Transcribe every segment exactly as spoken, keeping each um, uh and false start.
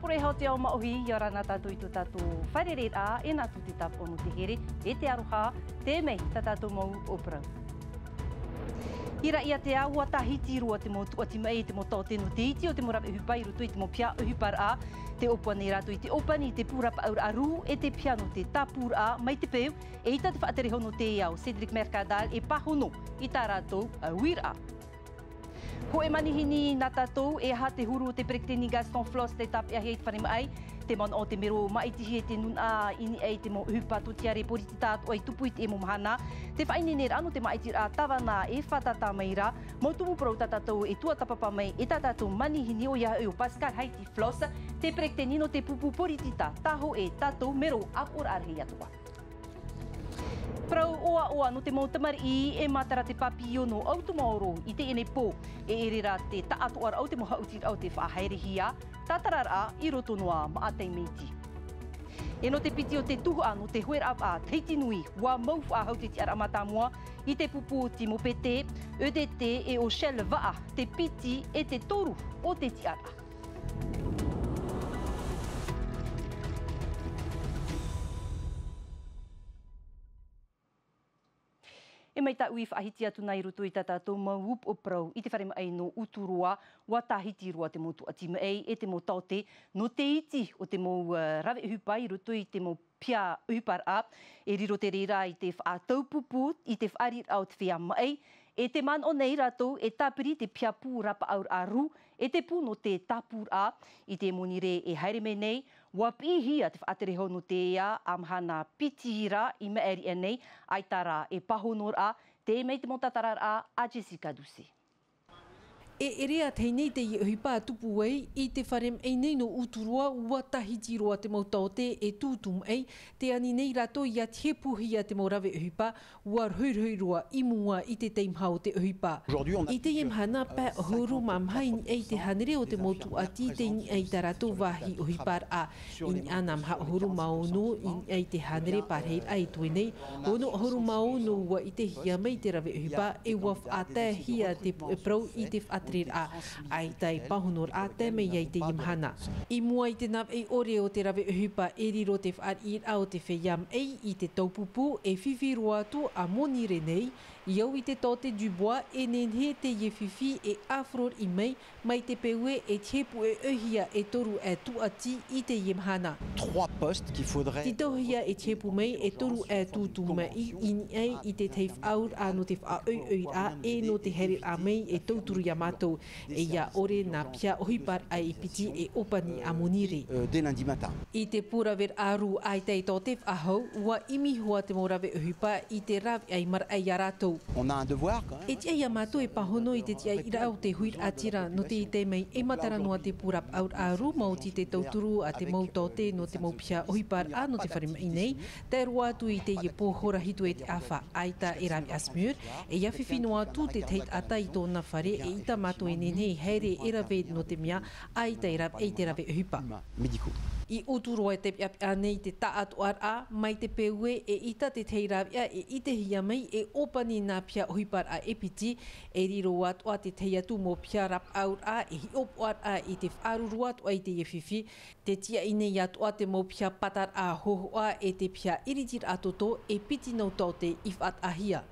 Pure iho te ao māʻohi, ʻia ora na tātou i tō tātou fārereiraʻa, e nā atu te tāpaʻo nō te here, e te aroha, tē mai tā tātou mau ʻōparau. I Raʻiātea, ʻua tāhiti roa te mau tuʻati maʻi e te mau taote nō te iti o te mau rave ʻohipa i roto i te mau piha ʻohiparaʻa. Tē ʻōpua nei rātou i te ʻōpani i te pū rapaʻauraʻa rū e te piha nō te tāpūraʻa mai te peu, eʻita te faʻatere iho nō te ao, Cédric Mercadal e pāhono i tā rātou uiraʻa. Hōʻē manihini nā tātou, e aha te huru o te peretiteni Gaston Flosse tei tāpeʻahia i te fare maʻi. Tē manaʻo te mero māʻitihia e te nūnaʻa i niʻa i te mau ʻohipa tōtiare poritita atoʻa i tupu i teie mau mahana. Te faʻaineineraʻa nō te māʻitiraʻa tāvana e fātata mai ra. Mau tumu parau tā tātou e tuatāpapa mai e tā tātou manihini, ʻoia hoʻi ʻo Pascale Haiti Flosse, te peretiteni nō te pupu poritita, tā hōʻē tātou mero ʻāpoʻoraʻa rahi atoʻa. Parau ʻoaʻoa nō te mau tamariʻi, e matara te pāpī ono ʻautu maoro i teie nei pō. E ʻere rā te taʻatoʻaraʻa o te mau haʻutiraʻa o te faʻahaerehia, tātararaʻa i roto noa maʻa taime iti. E nō te piti o te tuhaʻa nō te hueraʻa vaʻa Tahiti Nui, ʻua mau faʻahou te tiʻaraʻa mātāmua i te pupu o Timo Pete, E D T e ʻo Shell Vaʻa, te piti e te toru o te tiʻaraʻa. E mai tāʻu i faʻahiti atu nei i roto i tā tātou mau upoʻo parau i te fare maʻi nō Uturoa, ʻua tāhiti roa te mau tuʻati maʻi e te mau taote nō te iti o te mau, eh, rave ʻohipa i roto i te mau piha ʻohiparaʻa. E riro te reira i te faʻataupupū i te fāriʻiraʻa o te feiā maʻi, e tē manaʻo nei rātou e tāpiri te piha pū rapaʻauraʻa rū e te pū nō te tāpūraʻa. I te monirē e haere mai nei, ʻua piʻihia te faʻatere iho nō te ea ā mahana piti ra i maʻiri aʻe nei, ʻaita rā e pāhonoraʻa. Tē mai te mau tātararaʻa a Jessica Doucet. E ʻere ā teie nei teie ʻohipa tupu ai i te fare maʻi nei nō Uturoa, ʻua tāhiti roa te mau taote e tūtū maʻi. Tē ani nei rātou ʻia tihepuhia te mau rave ʻohipa, ʻua rohirohi roa i mua i te teimaha o te ʻohipa. I teie mahana, pae ʻahuru mā maha i niʻa i te hānere o te mau tuʻati tei niʻa i tā rātou vāhi ʻohiparaʻa. I niʻa nā maha ʻahuru mā ono i niʻa i te hānere pārahiraʻa i toe nei, ono ʻahuru mā ono ʻua ʻitehia mai te rave ʻohipa, e ʻua faʻataehia te puʻe parau i te faʻatereraʻa. ʻAita e pāhonoraʻa tae mai ai teie mahana. I mua i te nāvaʻi ʻore o te rave ʻohipa, e riro te fāriʻiraʻa o te feiā maʻi i te taupupū e fifi roa atu ā monirē nei. I au i te taote Dubois, e nehenehe teie fifi e ʻāfaro riʻi mai, mai te peu ē e tihepuʻe ʻohia e toru ʻae tuʻati i teie mahana. Trois postes qu'il faudrait... Tītauhia e tihepu mai e toru ʻae tūtū maʻi i niʻa i te tahi faʻaauraʻa nō te faʻaʻoiʻoiraʻa e nō te haereraʻa mai e tauturu iā mātou. E ʻia ʻore nā piha ʻohiparaʻa e piti e ʻōpani ā monirē. Euh, dès lundi matin. I te pū raveraʻa rū, ʻaita e taote faʻahou, ʻua ʻimi iho ā te mau rave ʻohipa i te rāveʻa i maraʻa iā rātou. On a un devoir quand même. E tiʻa iā mātou e pāhono i te tiʻairaʻa o te huiraʻatira nō te tae mai e matara noa te pū rapaʻauraʻa rū, maoti te tauturu a te mau taote nō te mau piha ʻohiparaʻa nō te fare maʻi nei. Tae roa atu i teie pō hora hitu e te ʻāfa, ʻaita e rāveʻa SMUR, e ʻia fifi noa atu te tahi taʻata i tōna fare, eʻita mātou e nehenehe e haere e rave nō te mea ʻaita e rāveʻa i te rave ʻohipa. Médicaux. I Uturoa e taipeʻapeʻa nei te taʻatoʻaraʻa, mai te peu ē eʻita te tahi rāveʻa e ʻitehia mai e ʻōpani nā piha ʻohiparaʻa e piti, e riro atoʻa te tahi atu mau piha rapaʻauraʻa e hiʻopoʻaraʻa i te faʻaruru atoʻa i teie fifi. Tē tiaʻi nei atoʻa te mau piha pataraʻa hōhoʻa e te piha iritiraʻa toto e piti nau taote i faʻataʻahia.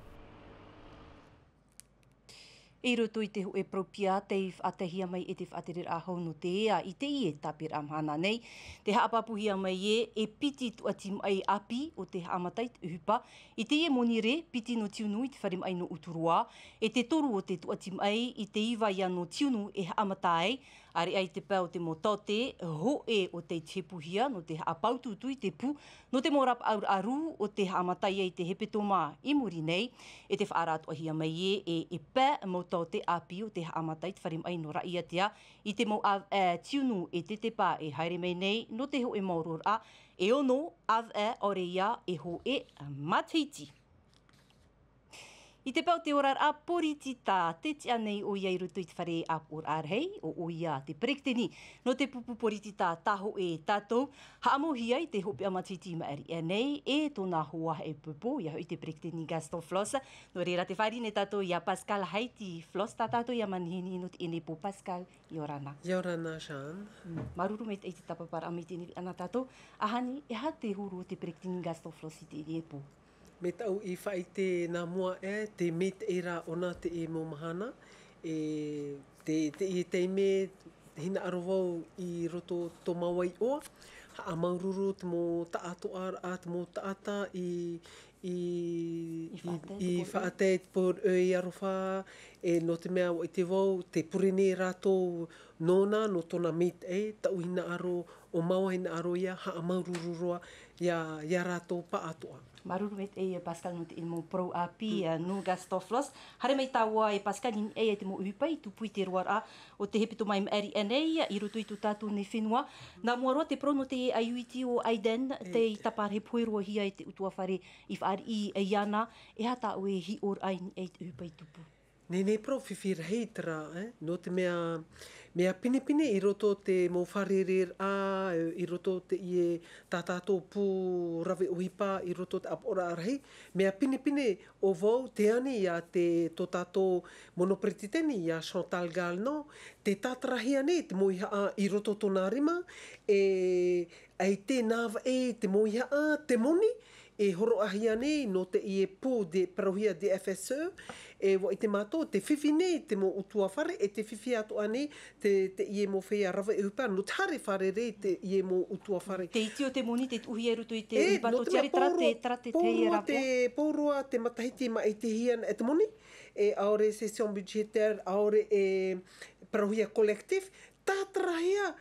I roto i te hōʻē parau piha tei faʻataʻahia mai e te faʻatereraʻa hou nō te ea i teie tāpiraʻa mahana nei, tē haʻapāpūhia mai ē e piti tuʻati maʻi ʻāpī o tē haʻamata i te ʻohipa i teie monirē, piti nō Tiunu i te fare maʻi nō Uturoa, e te toru o te tuʻati maʻi i te iva ia nō Tiunu e haʻamata ai. ʻAreʻa i te pae o te mau taote hōʻē o tei tihepuhia nō te haʻapāutuutu i te pū nō te mau rapaʻauraʻa rū o tē haʻamata ai i te hepetoma i muri nei. E tē faʻaara atoʻahia mai ē e, e pae mau taote ʻāpī o tē haʻamata i te fare maʻi nō Raʻiātea i te mau ʻāvaʻe Tiunu e Tetepa e haere mai nei nō te hōʻē maororaʻa, e ono ʻāvaʻe ʻaore ia e hōʻē matahiti. I te pae o te oraraʻa poritita, tē tiʻa nei ʻoia i roto i te fare ʻāpoʻoraʻa rahi, ʻo ʻoia te peretiteni nō te pupu poritita Tāhōʻē Tātou, haʻamauhia i te hopeʻa matahiti i maʻiri aʻe nei, e tōna hoa e pupu, ʻoia hoʻi te peretiteni Gaston Flosse. Nō reira tē fāriʻi nei tātou iā Pascal Haiti Flosse, tā tātou ia manihini nō teie nei pō. Pascal, ʻia ora na. ʻIa ora na, Jeanne. Mm, māuruuru maitaʻi i te tāpaparaʻa mai i teie nei vīʻa nā tātou. ʻAhani, e aha te huru o te peretiteni Gaston Flosse i teie nei pō? Mai tāʻu i faʻaʻite nā mua ē, tē maitaʻi ra ʻōna teie mau mahana, e, te, teie taime, hinaʻaro vau i roto tō māua iʻoa, haʻamāuruuru te mau taʻatoʻaraʻa, te mau taʻata i, i, I i, faʻatae i te pō-, faʻatae i te pō-, e, i aroha, e, nō te mea ʻua ʻite vau, tē pure nei rātou nōna, nō tōna maitaʻi, tāʻu hinaʻaro, ʻo māua hinaʻaro ia, haʻamāuruuru roa iā, iā rātou pāʻatoʻa. Māuruuru maitaʻi, Pascal, nō te mau parau ʻāpī, ā, nō Gaston Flosse. Haere mai tāua e Pascal i niʻa i te mau ʻohipa i tupu i te roaraʻa o te hepetoma i maʻiri aʻe nei, i roto i tō tātou nei fenua. Nā mua roa te parau nō te aiuiti o Aiden, Ē. tei tāparahi pohe roa hia i te ʻutuāfare i fāriʻi iāna, e aha tā ʻoe hiʻoraʻa i niʻa i te ʻohipa i tupu? Nehenehe parau fifi rahi terā, ē? Nō te mea, mea pinepine i roto te mau fārereiraʻa, i roto teie tā tātou pū rave ʻohipa, i roto te ʻāpoʻoraʻa rahi. Mea pinepine ʻo vau, tē ani iā te, tō tātou mono peretiteni, iā Chantal Galenon, tē tātarahia nei te mauihaʻa i roto tōna rima, e, ʻaita e navaʻi te mauihaʻa, te moni, e hōroʻahia nei nō teie pū te parauhia D F S E, e ʻua ʻite mātou, tē fifi nei te mau ʻutuāfare, e tē fifi atoʻa nei te, teie mau feiā rave ʻohipa, nō te haere fārerei teie mau ʻutuāfare. Te iti o te moni, tē tuʻuhia i roto i te ʻohipa tōtiare, terā te, terā te, pauroa te, pauroa te matahiti māʻitihia ana e te moni, e ʻaore session budgétaire, ʻaore e parauhia collectif, tātarahia,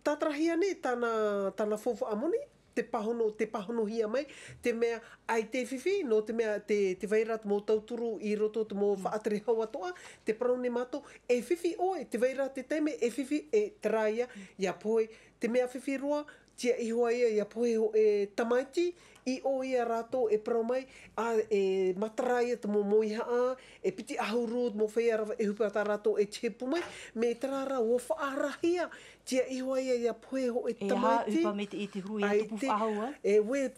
tātarahia nei tāna, tāna faufaʻa moni, te pāhono, tē pāhonohia mai, te mea ʻaita e fifi, nō te mea tē, tē vai ra te mau tauturu i roto te mau faʻatere hau atoʻa, tē parau nei mātou, e fifi ʻoe, tē vai ra te taime, e fifi, e terā ia, ʻia pohe, te mea fifi roa, tiʻa iho ā ia, ʻia pohe hōʻē tamaiti, i ʻō ia rātou e parau mai, ā, e matara ia te mau mauihaʻa, e piti ʻahuru te mau feiā rave ʻohipa tā rātou e tihepu mai, mai terā ra ʻua faʻaarahia, tiʻa iho ā ia, ʻia pohe hōʻē tamaiti. E aha ʻohipa mai teie te huru, ʻia tupu faʻahou, ā? E, ʻua,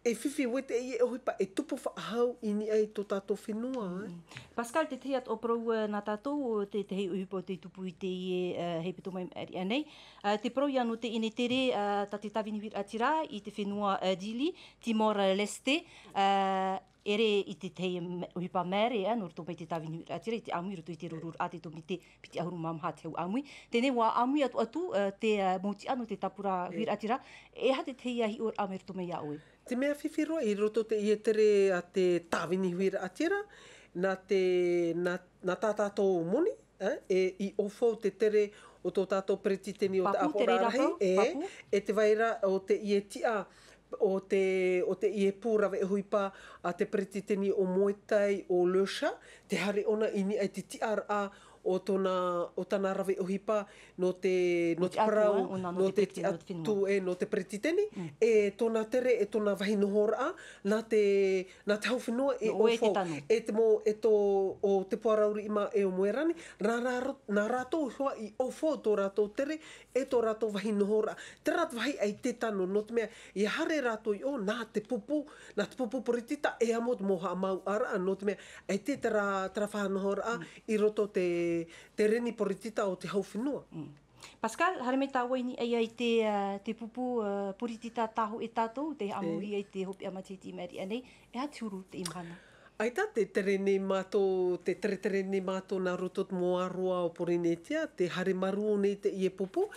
e fifi, ʻua teie ʻohipa e tupu faʻahou i niʻa i tō tātou fenua, ē? Mm. Pascal, te tahi atoʻa parau, ā, nā tātou, ʻo te tahi ʻohipa tei tupu i teie, ā, hepetoma i maʻiri aʻe nei. Ā, te parau ia nō teie nei tere, ā, tā te tāvini huiraʻatira i te fenua, ā, Dili, Timor-Leste, ā, ʻere i te tahi m-, ʻohipa māere, ā, nō roto mai te tāvini huiraʻatira, i te ʻāmui i roto i te rururaʻa, te tōmite piti ʻahuru mā maha te hau ʻāmui. Teie nei ʻua ʻāmui atu, atu, ā, te, ā, mau tiʻa nō te tāpura huiraʻatira. E aha te tahi, ā, hiʻoraʻa mai roto mai iā ʻoe? Te mea fifi roa i roto teie tere a te tāvini huiraʻatira, nā te, nā, nā tā tātou moni, ā, e, i ʻaufau te tere o tō tātou peretiteni o te ʻāpoʻoraʻa rahi, e, e tē vai ra ʻo teie tiʻa, ʻo te, ʻo teie pū rave ʻohipa a te peretiteni ʻo Muay Thai, ʻo Le Chat, tē haere ʻōna i niʻa i te tiʻaraʻa o tōna, o tāna rave ʻohipa nō te, nō te parau, nō te tiʻa atu, e, nō te peretiteni, e tōna tere, e tōna vāhi nohoraʻa, nā te, nā te hau fenua e ʻaufau, e te mau, e tō, ʻo Te Puarauri i Maʻa e ʻo Moerani, nā rā-, nā rātou hoʻi i ʻaufau tō rātou tere, e tō rātou vāhi nohoraʻa. Terā te vāhi ʻaita e tano, nō te mea, ʻia haere rātou i ʻō, nā te pupu, nā te pupu poritita, e amo te mau haʻamāuʻaraʻa, nō te mea, ʻaita terā, terā faʻanahoraʻa i roto te, te reni poritita o te hau fenua. Mm. Pascal, haere mai tāua i niʻa i te, ā, te pupu, ā, poritita Tāhōʻē Tātou, tei haʻamauhia i te hopeʻa matahiti i maʻiri aʻe nei, e aha te huru i teie mahana? ʻAita, tē tere nei mātou, tē teretere nei mātou nā roto te mau ʻāroa o Pōrīnetia, tē haere marū nei teie pupu,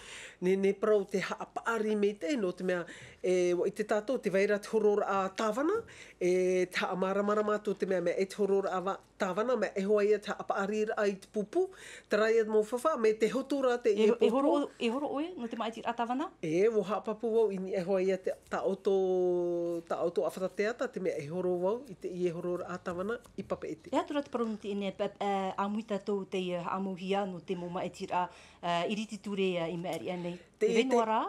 nehenehe parau tē haʻapaʻari maitaʻi, nō te mea, e, ʻua ʻite tātou, tē vai ra te hororaʻa tāvana, e, tē haʻamāramarama atu te mea, mea ʻe te hororaʻa va-, tāvana, mea ʻe hoʻi ia te haʻapaʻariraʻa i te pupu, terā ia te mau faufaʻa, mai te hotu ra teie pupu. E horo, e horo ʻoe, nō te māʻitiraʻa tāvana? E, ʻua haʻapāpū vau i niʻa iho ā ia te, tā ʻoutou, tā ʻoutou ʻāfata teata, te mea e horo vau i teie hororaʻa tāvana i Papeʻete. E aha atu ra te parau nō teie nei, ā, ʻāmui tātou tei, ā, haʻamauhia nō te mau māʻitiraʻa, ā, iriti ture, ā, i maʻiri aʻe nei. Te, te fenua ra?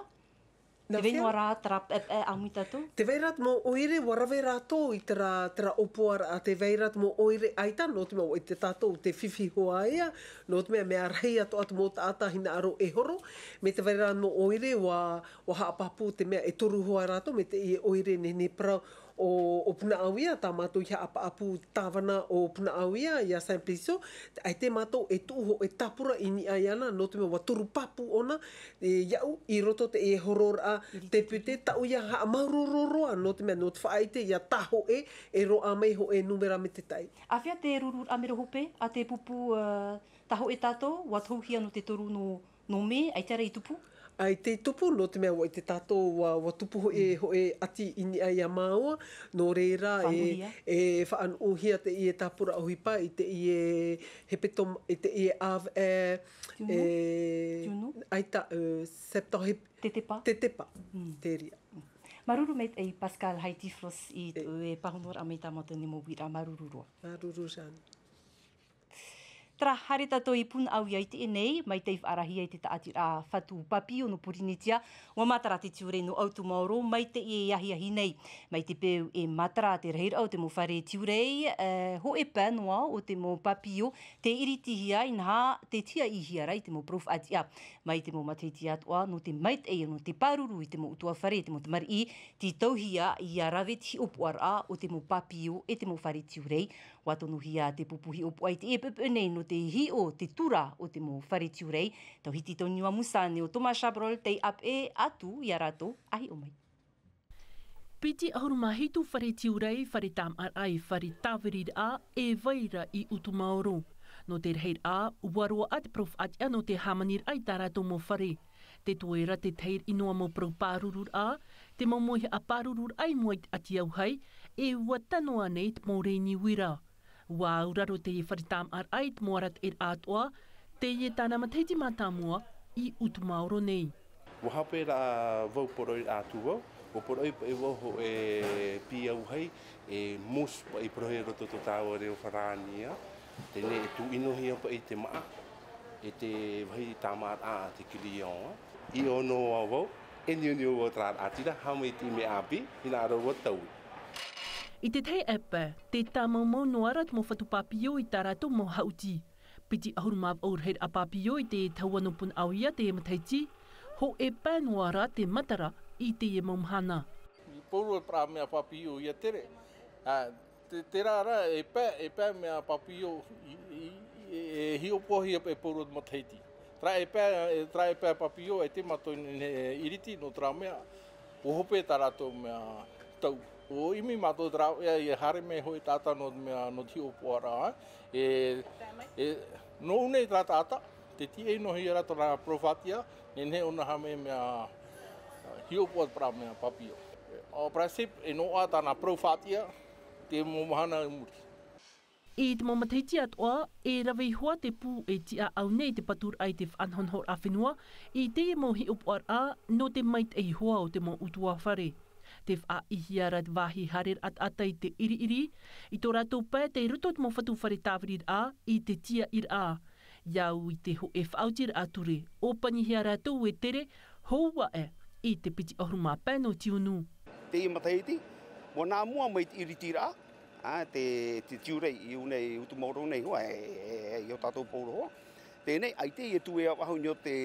Te vai noa rā, tara peʻepeʻe ʻāmui tātou. Te vai rā te mau ʻoire, ʻua rave rātou i tara, tara ʻōpuaraʻa, te vai rā te mau ʻoire ʻaita, nō te mea ʻua ʻite tātou te fifi hoa ia, nō te mea mea rahi atoʻa te mau taʻata hinaʻaro e horo, mai te vai rā te mau ʻoire, ʻua, ʻua haʻapāpū te mea e toru hoa rātou, mai teie ʻoire nehenehe parau ʻo, ʻo Punaʻauia, tā mātou i haʻapāpū tāvana ʻo Punaʻauia, ia Simplicio, ʻaita mātou e tuʻu hōʻē tāpura i niʻa iāna, nō te mea ʻua toru pāpū ʻōna, e, iaʻu, i roto teie hororaʻa, te pute, tāʻu ia haʻamāuruuru roa, nō te mea, nō te faʻaʻite, ia tāhōʻē, e roaʻa mai hōʻē nūmera mai te tahi. ʻĀfea te rururaʻa mero hope, a te pupu, ā, tāhōʻē tātou, ʻua tohuhia nō te toru nō, nō Mē, ʻaita rā i tupu? ʻAita i tupu, nō te mea ʻua ʻite tātou, ʻua, ʻua tupu hōʻē, hōʻē ʻati i niʻa iā māua, nō reira, e, Faʻanuʻuhia. E faʻanuʻuhia teie tāpura ʻohipa, i teie hepetoma, i teie ʻāvaʻe, Tiunu? E, Tiunu? ʻAita, e, septembre, hep-, Tetepa? Tetepa, te reira. Māuruuru maitaʻi Pascal Haiti Flos i tō e pāhonoraʻa mai tā mātou nei mau uiraʻa, māuruuru roa. Māuruuru, Jeanne. Terā, haere tātou i Punaʻauia i teie nei, mai tei faʻarahi ai te tāʻatiraʻa Fatu Papio nō Pōrīnetia, ʻua matara te tiurai nō ʻAutumaoro, mai teie ahiahi nei, mai te peu e matara te rahiraʻa o te mau fare tiurai, e, hōʻē pae noa o te mau papio, tē iritihia, inaha, tē tiaʻihia ra i te mau parau faʻatiʻa. Mai te mau matahiti atoʻa, nō te maitaʻi, nō te pāruru i te mau ʻutuāfare, te mau tamariʻi, tītauhia ʻia rave te hiʻopoʻaraʻa o te mau papio e te mau fare tiurai. ʻUa tonohia te pupu hiʻopoʻa i teie poʻipoʻi nei nō te hiʻo te tura o te mau fare tiurai. Tauhiti tō niua Musane ʻo Thomas Chabrol tei ʻāpeʻe atu iā rātou, ʻa hiʻo mai. Piti ʻahuru mā hitu fare tiurai, fare tāmāʻaraʻa, fare tāviriraʻa, e vai ra i ʻUtumaoro. Nō te rahiraʻa, ʻua roaʻa te parau faʻatiʻa nō te hāmaniraʻa i tā rātou mau fare. Tē toe ra te tahi noa mau parau pārururaʻa, te mau mauhaʻa pārururaʻa i mua i te ʻati auahi, e ʻua tano ānei te mau rēni uira. ʻUa auraro te fare tāmāʻaraʻa i te mau arataʻiraʻa atoʻa, teie tāna matahiti mātāmua i ʻUtumaoro nei. ʻUa hape ra vau poroʻi atu vau, ʻua poroʻi paʻi vau hōʻē pī auahi, e mousse paʻi poroʻi i roto tō tāua reo farāni, teie e tūʻinohia paʻi te māʻa, e te vāhi tāmāʻaraʻa a te client. I ʻō noa vau, e niuniu vau terā raʻatira, haʻamaitaʻi mea ʻāpī, hinaʻaro vau taui. I te tahi ʻāpae, tē tāmaumau noa ra te mau fatu papio i tā rātou mau haʻuti. Piti ʻahuru mā vaʻu rahiraʻa papio i te taua nō Punaʻauia teie matahiti, hōʻē pae noa ra te matara i teie mau mahana. Pauroa parau mea papio ia tere. Ā, te, terā rā, e pae, e pae mea papio i, i, i, e hiʻopoʻahia paʻi pauroa matahiti. Terā e pae, e, terā e pae papio, e te mātou e iriti nō terā mea, ʻua hope tā rātou mea tau. ʻUa ʻimi mātou terā, e, e haere mai hōʻē taʻata nō te mea, nō te hiʻopoʻaraʻa, e, e, nō ʻō nei terā taʻata, tē tiaʻi noa hia ra tōna parau faʻatiʻa, nehenehe ʻōna haʻamea mea, hiʻopoʻa parau mea papio. En principe, e noaʻa tāna parau faʻatiʻa, te mau mahana i muri. I te mau matahiti atoʻa, e rave ihoā te pū e tiʻaʻau nei te paturaʻa i te faʻanahonahoraʻa fenua, i teie mau hiʻopoʻaraʻa, nō te maitaʻi ihoā o te mau ʻutuāfare. Tē faʻaʻīhia ra te vāhi haereraʻa taʻata i te ʻiriʻiri, i tō rātou pae tei roto te mau fatu fare tāviriraʻa, i te tiaʻiraʻa. I au i te hōʻē faʻaotiraʻa ture, ʻōpanihia rātou e tere, hou aʻe, i te piti ʻahuru mā pae nō Tiunu. Teie matahiti, ʻua nā mua mai te ʻiritiraʻa, ā, te, te tiurai, i ʻō nei, ʻUtumaoro nei, hoa, e, e, e, i ō tātou pauroa. Teie nei, ʻaita e tuʻu e faʻahou i niʻa i te,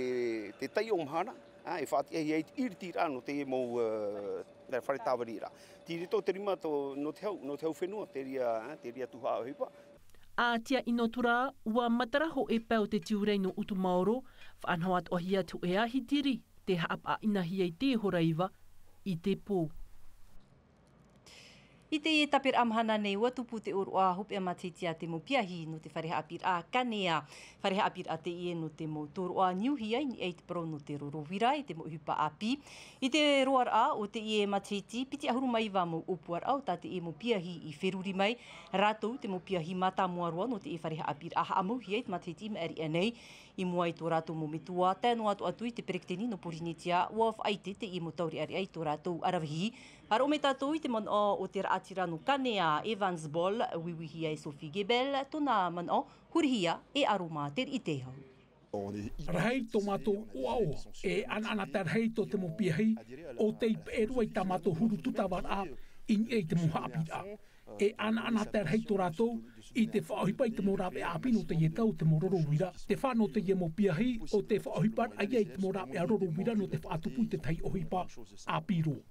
te taiʻo mahana, ā, e faʻatiʻahia ai te ʻiritiraʻa nō teie mau, ā, fare tāviriraʻa. Tei roto te rima tō, nō te hau, nō te hau fenua, te reira, ā, te reira tuhaʻa ʻohipa. ʻA tiaʻi noa atu ra, ʻua matara hōʻē pae o te tiurai nō ʻUtumaoro, faʻanaho atoʻahia te hōʻē ahi tiri, tē haʻapaʻohia ai te hora iva i te pō. I teie tāpiraʻa mahana nei, ʻua tupu te ʻōroʻa hopeʻa matahiti a te mau piahi nō te fare haʻapiʻiraʻa Kanea. Fare haʻapiʻiraʻa teie nō te mau tōroʻa niuhia i niʻa i te parau nō te roro uira i te mau ʻohipa ʻāpī. I te roaraʻa o teie matahiti, piti ʻahuru mā iva mau ʻōpuaraʻa o tā teie mau piahi i feruri mai. Rātou te mau piahi mātāmua roa nō teie fare haʻapiʻiraʻa haʻamauhia i te matahiti i maʻiri aʻe nei. I mua i tō rātou mau metua, tae noa atu atu i te peretiteni nō Pōrīnetia, ʻua faʻaʻite teie mau taureʻareʻa i tō rātou aravihi. Faʻaroʻo mai tātou i te manaʻo o te raʻatira nō Kanea, Evans Ball, uiuihia e Sophie Gebel, tōna manaʻo, hurihia e Aroma Teriʻitehau. Rahi tō mātou ʻoaʻoa, e ʻanaʻanatae rahi tō te mau piahi ʻo tei peʻe roa i tā mātou huru tūtavaraʻa i niʻa i te mau haʻapiʻiraʻa. E ʻanaʻanatae rahi tō rātou i te faʻaʻohipa i te mau rāveʻa ʻāpī nō teie tau, te mau roro uira. Te fā nō teie mau piahi ʻo tē faʻaʻohiparaʻa ia i te mau rāveʻa roro uira nō te faʻatupu i te tahi ʻohipa ʻāpī roa.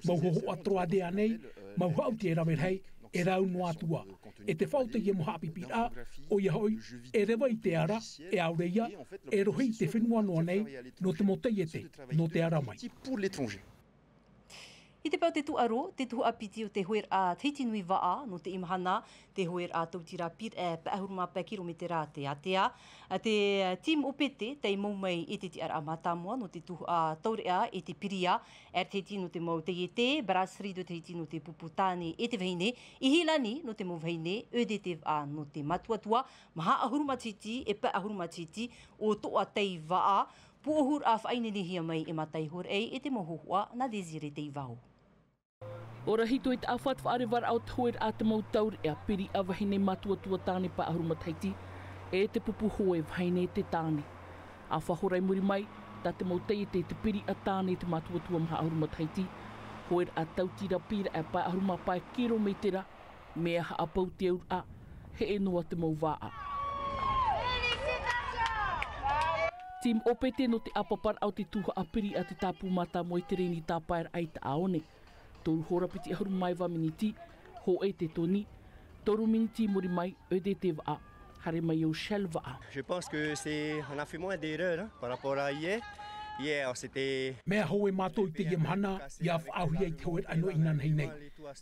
Mau hōhoʻa trois D ānei, mau haʻuti e rave rahi, e rau noa atu ā. E te fā o teie mau haʻapiʻiraʻa, ʻoia hoʻi, e reva i te ara, e ʻaore ia, e rohi i te fenua noa nei, nō te mau taiete, nō te ara mai. I te pae o te tūʻaro, te tuhaʻa piti o te hoeraʻa Tahiti Nui Vaʻa, nō teie mahana, te hoeraʻa tautira pīraʻe pae ʻahuru mā pae kirometera te ātea. Te team O P T, tei mau mai e te tiʻaraʻa mātāmua nō te tuhaʻa taureʻa e te Piria Air Tahiti nō te mau taiete, Brasserie de Tahiti nō te pupu tāne e te vahine, Ihilani nō te mau vahine, E D T Vaʻa nō te matuatua, maha ʻahuru matahiti e pae ʻahuru matahiti o Toʻa Tei Vaʻa, pūʻohuraʻa faʻaineinehia mai e Matai Horaʻei e te mau hōhoʻa nā Désiré Teivao. ʻO Rahito i te ʻāfata faʻarevaraʻa o te hoeraʻa te mau taureʻa pīraʻe vahine matuatua tāne pae ʻahuru matahiti, e te pupu hoe vahine te tāne. ʻA faʻahora i muri mai, tā te mau taiete te pīraʻe tāne te matuatua maha ʻahuru matahiti, hoeraʻa tautira pīraʻe pae ʻahuru mā pae kirometera, mea haʻapau te auraʻa, heʻe noa te mau vaʻa. Team O P T nō te ʻāpaparaʻa o te tuhaʻa pīraʻe te tāpū mātāmua i te reni tāpaeraʻa i Taʻaone. Toru hora piti ʻahuru mā iva miniti, hōʻē te toni, toru miniti i muri mai, E D T Vaʻa, haere mai ʻo Shell Vaʻa. Je pense que c'est, on a fait moins d'erreurs, hein, par rapport à hier. Hier, c'était Mea hoe mātou i teie mahana, ʻia faʻaauhia i te hoeraʻa nō inanahi nei.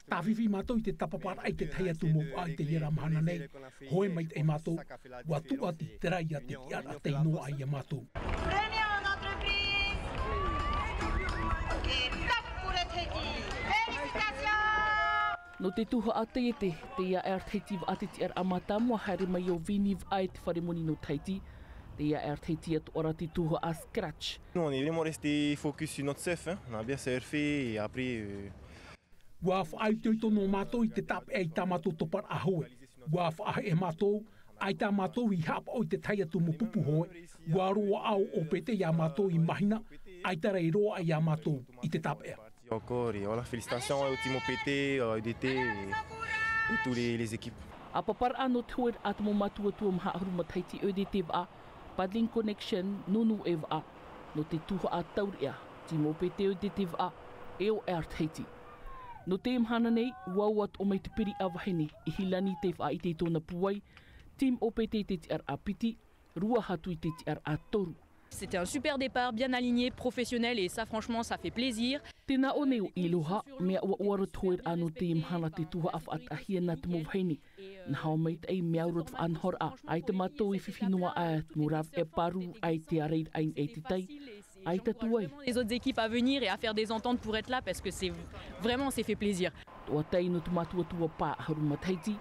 Tāfifi mātou i te tāpaparaʻa i te tahi atu mau vaʻa i teie ra mahana nei. Hoe maitaʻi mātou, ʻua tuʻati te rā ia te tiʻaraʻa tei noaʻa ia mātou. Première en entreprise. Et top pour le Tahiti. Félicitations. Nō te tuhaʻa taiete, teie Air Tahiti Vaʻa te tiʻaraʻa mātāmua, haere mai ʻo Vini Vaʻa e te fare moni nō Tahiti. Teie Air Tahiti atoʻa ra te tuhaʻa scratch. Nous, on est vraiment resté focus sur notre surf, hein. On a bien surfé et après, euh, ʻUa faʻaitoito noa mātou i te tāpeʻa i tā mātou toparaʻa hoe. ʻUa faʻaheʻe mātou, ʻaita mātou i haʻapaʻo i te tahi atu mau pupu hoe. ʻUa roaʻa ʻo O P T ia mātou i mahina, ʻaita rā i roaʻa ia mātou i te tāpeʻa. Encore, et voilà, félicitations au team O P T, au E D T et, et tous les, les équipes. ʻĀpaparaʻa nō te hoeraʻa te mau matuatua maha ʻahuru matahiti E D T Vaʻa, Paddling Connection, Nunu e Vaʻa, nō te tuhaʻa taureʻa, team O P T E D T Vaʻa, e ʻo Air Tahiti. Nō te mahana nei, ʻua ō atoʻa mai te pīraʻe vahine, Ihilani tei faʻaʻite i tōna pūai, team O P T i te tiʻaraʻa piti, rua atu i te tiʻaraʻa toru. C'était un super départ, bien aligné, professionnel, et ça, franchement, ça fait plaisir. Tē nā ʻō nei ʻo Iloha, mea ʻoaʻoa roa te hoeraʻa nō teie mahana te tuhaʻa faʻataʻahia nā te mau vahine. Nā hoa maitaʻi, mea au roa te faʻanahoraʻa, ʻaita mātou i fifi noa aʻe, mau rāveʻa pāruru, ʻaita e ārairaʻa i niʻa i te tai, ʻaita atu ai. Vraiment les autres équipes à venir et à faire des ententes pour être là parce que c'est vraiment, on s'est fait plaisir. Toʻa Tei nō te matuatua pae ʻahuru matahiti,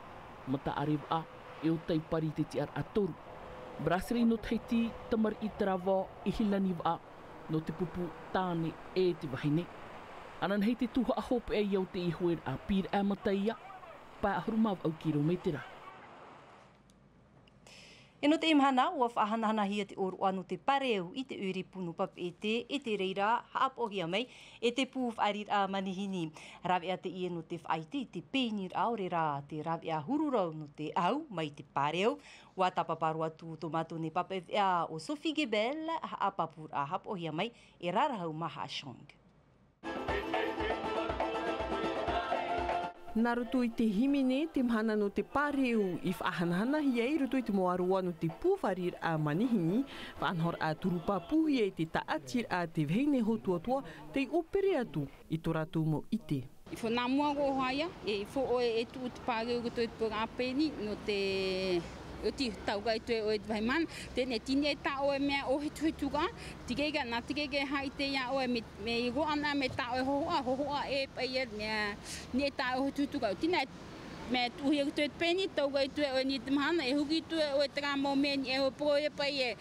Mataʻare Vaʻa, e ʻo Tai Pari te tiʻaraʻa toru. Brasserie nō Tahiti, Tamariʻi Taravao, Ihilani Vaʻa, nō te pupu tāne e te vahine. Ananahi te tuhaʻa hopeʻa ia o te hoeraʻa pīraʻe mataʻia, pae ʻahuru mā vaʻu kirometera. E nō teie mahana, ʻua faʻahanahanahia te ʻōroʻa nō te pāreu i te ʻoire pū nō Papeʻete, e te reira, haʻapaʻohia mai e te pū fāriʻiraʻa manihini. Rāveʻa teie nō te faʻaʻite i te pēniraʻa, ʻaore rā te rāveʻa huru rau nō te ʻahu mai te pāreu. ʻUa tāpapa roa atu tō mātou nei pāpaʻi veʻa ʻo Sophie Gebel, haʻapāpūraʻa haʻapaʻohia mai e Rarahu Mahashong. Nā roto i te hīmene, te mahana nō te pāreu i faʻahanahanahia i roto i te moaroa nō te pū fāriʻiraʻa manihini, faʻanahoraʻa turupa pūhia i te tāʻatiraʻa te vahine hotuatua tei ʻōpere atu i tō rātou mau ʻite. I fo nā mua ʻoe hoʻi ia, e i fo ʻoe e tuʻu te pāreu i roto i te pūraʻa pēni, nō te ʻoti taugai atu ʻoe i te vāhi mahana, teie nei, tē nā tā ʻoe mea ʻōhetuheturaʻa, tīkeikē, nā tīkeikē haʻaʻite ia ʻoe mea Mea i roaʻa na, mea tā ʻoe hōhoʻa, hōhoʻa e paʻi ia, mea, nā tā ʻoe hotuhotu kau. Tē nā, mea tuʻuhia atu e te pēni, taugai atu ʻoe i te mahana, e huri atu ʻoe terā mau mea, e hōpoi e paʻi e,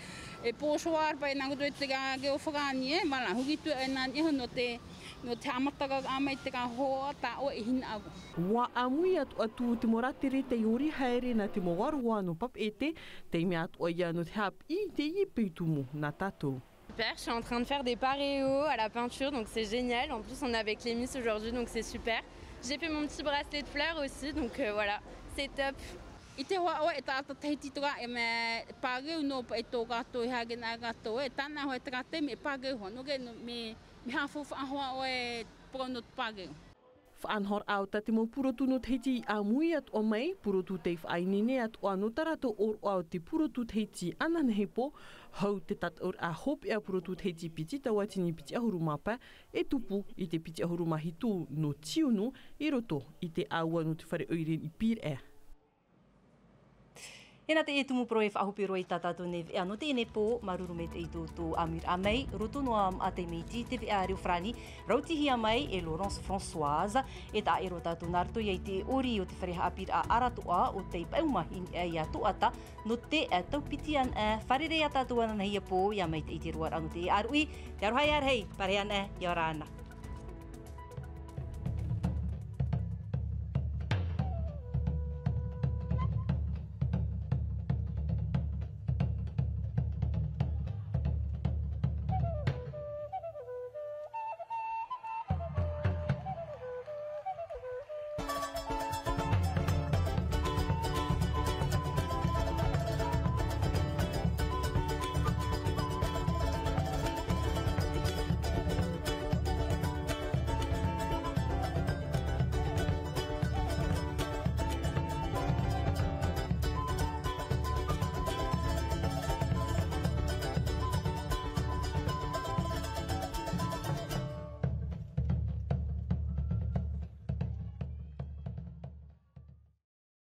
e pō soar paʻi nā roto i terā reo farāni, e, mala, huri atu ʻoe nā, e hono te, Nō te haʻamataraʻa mai te rā hoa tā ʻoe e hinaʻaro. Ua ʻāmui atu atu te mau rātere tei ʻori haere nā te mau aroā nō Papeʻete, tei mea atu ʻoia nō te haʻapiʻi i te ipe tumu nā tātou. Super, je suis en train de faire des pareos à la peinture, donc c'est génial. En plus, on est avec les Miss aujourd'hui, donc c'est super. J'ai fait mon petit bracelet de fleurs aussi, donc euh, voilà, c'est top. I te hoa ʻoe e taʻata Tahiti tō rā e mea pareo nō paʻi tō rātou e haere nā rātou e tāna hoa e te rā taime e pareo hoa. Nō reira me, me haʻafaufaʻa hoa ʻoe parau nō te pareo. Faʻanahoraʻa o tā te mau purotu nō Tahiti i ʻāmui atoʻa mai, purotu tei faʻaineine atoʻa nō tā rātou ʻōroʻa o te purotu Tahiti ananahi pō, hau te tataʻuraʻa hopeʻa purotu Tahiti piti tauatini piti ʻahuru mā pae, e tupu i te piti ʻahuru mā hitu nō tiunu i roto i te ʻāua nō te fare ʻoire i Pīraʻe. E nā te e tumu parau e faʻahope roa i tā tātou nei veʻa nō teie nei pō, māuruuru maitaʻi i tō ʻāmuiraʻa mai, roto noa maʻa teie nei i te veʻa reo farāni, rautihia mai e Laurence Françoise, e taʻa ʻē roa tātou nā roto ia i te ʻori o te fare haʻapiʻiraʻa aratoʻa o tei paʻuma i niʻa iā Toʻata, nō te, eh, taupiti ana, eh, fārerei ā tātou ananahi ia pō, ʻia maitaʻi te roaraʻa nō te ʻāruʻi, te aroha ia rahi, pārahi ana, eh, ʻia ora na.